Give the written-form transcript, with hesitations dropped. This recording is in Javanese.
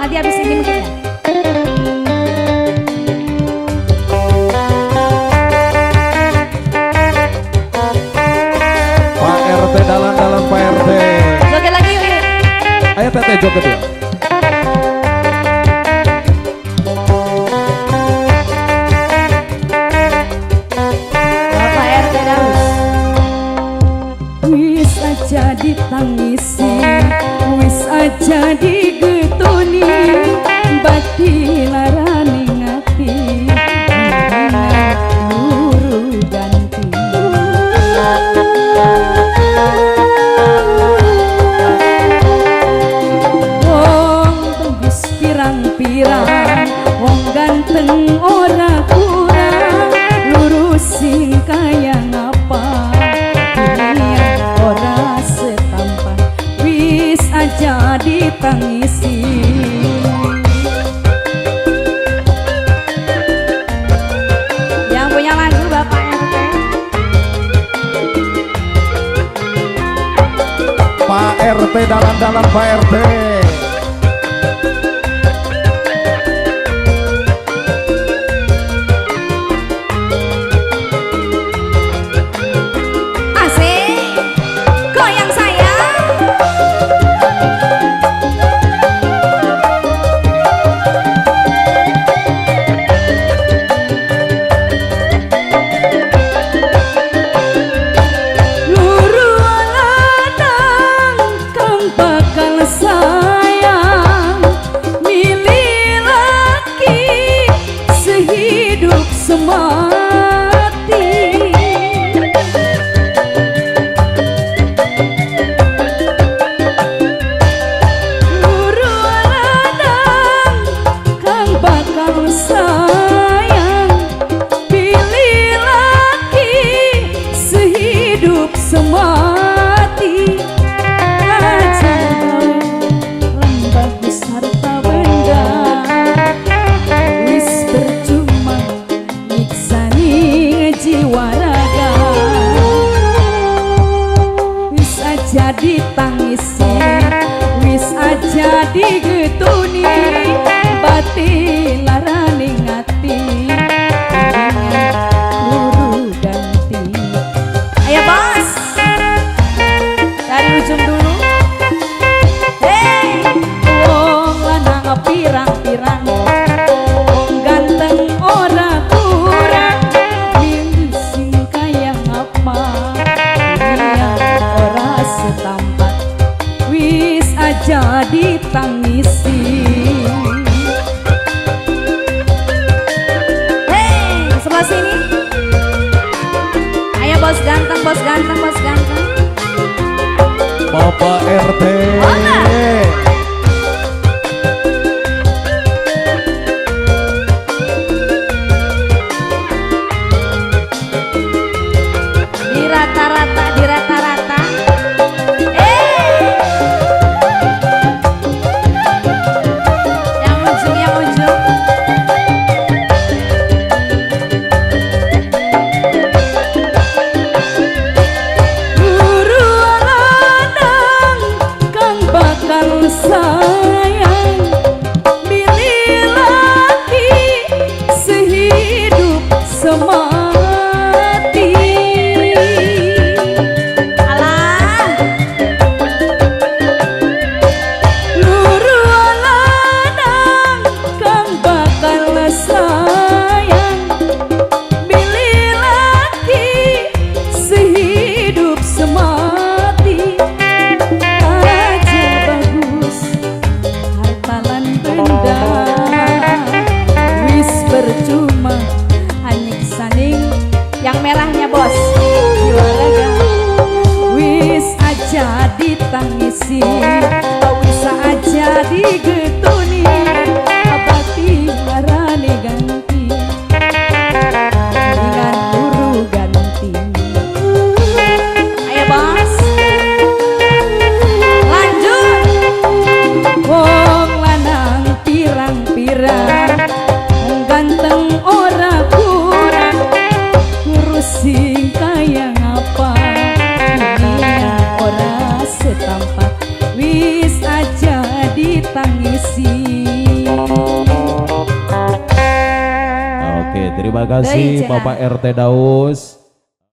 Nanti habis ini mungkin ya. Pak RT dalan-dalan Pak RT. Joget lagi yuk, yuk. Ayo Teteh joget ya. Bapak RT Daus. Wis aja ditangisi, wis aja digetuni, bati larani ngati, mendingan luru ganti. Wong tembus pirang-pirang, wong ganteng ora kurang, lurus sing kaya ngapa, dunia ora setampan, wis aja ditangisi. Yang punya lagu Bapak RT. Pak RT dalan-dalan Pak RT. Asik, goyang sayang. Luru lanang kang bakal sayang, milih laki sehidup semati. Luru lanang kang bakal sayang, pilih laki sehidup semati. Aja gawe lembah harta benda, wis percuma nyiksani jiwa raga. Wis aja ditangisi, wis aja digetuni, bati larani ngati, mendingan luru ganti. Ayo bos, dari ujung dulu. Hey, wong lanang pirang-pirang, wong ganteng ora kurang, milih sing kaya ngapa, dunia ora setampan, wis aja ditangisi. Hey, sebelah sini. Ayo bos ganteng, bos ganteng, bos ganteng. Bapak RT. Mana? Di rata-rata, di rata-rata. Eh. Yang ujung, yang ujung. Luru lanang kang bakal sayang, milih laki sehidup semati. Alah, luru lanang kang bakal sayang, milih laki sehidup semati. Aja bagus harta lan benda, wis percuma anyiksaning yang merahnya bos jiwa raga. Wis aja ditangisi, wis aja digetuni, bati larani ganti, mendingan luru ganti. Ayo bos, lanjut. Wong lanang pirang-pirang, wong ganteng ora kurang, kurus sing kaya ngapa, dunia ora setampan, wis aja ditangisi. Terima kasih Deui, cenah. Bapak RT Daus.